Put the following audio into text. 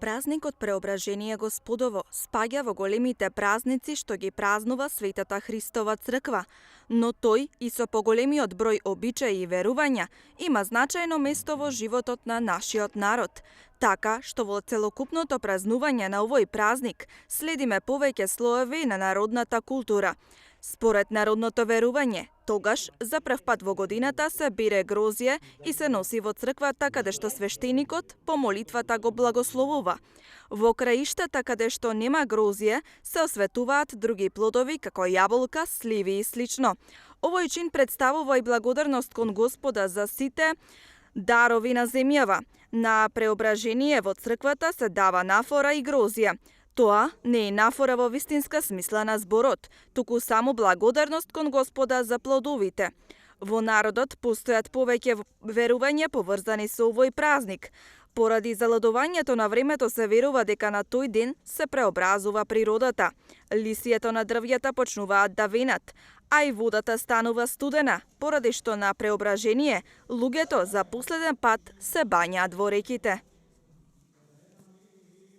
Празникот Преображение Господово спаѓа во големите празници што ги празнува Светата Христова црква, но тој и со поголемиот број обичаи и верувања има значајно место во животот на нашиот народ. Така што во целокупното празнување на овој празник следиме повеќе слоеви на народната култура. Според народното верување, тогаш за прв пат во годината се бере грозје и се носи во црквата каде што свештеникот по молитвата го благословува. Во краиштата каде што нема грозје се осветуваат други плодови како јаболка, сливи и слично. Овој чин представува и благодарност кон Господа за сите дарови на земјава. На преображение во црквата се дава нафора и грозје. Тоа не е нафора во вистинска смисла на зборот, туку само благодарност кон Господа за плодовите. Во народот постојат повеќе верувања поврзани со овој празник. Поради заладувањето на времето се верува дека на тој ден се преобразува природата. Лисието на дрвјата почнуваат да венат, а и водата станува студена, поради што на преображение луѓето за последен пат се бањаат во реките.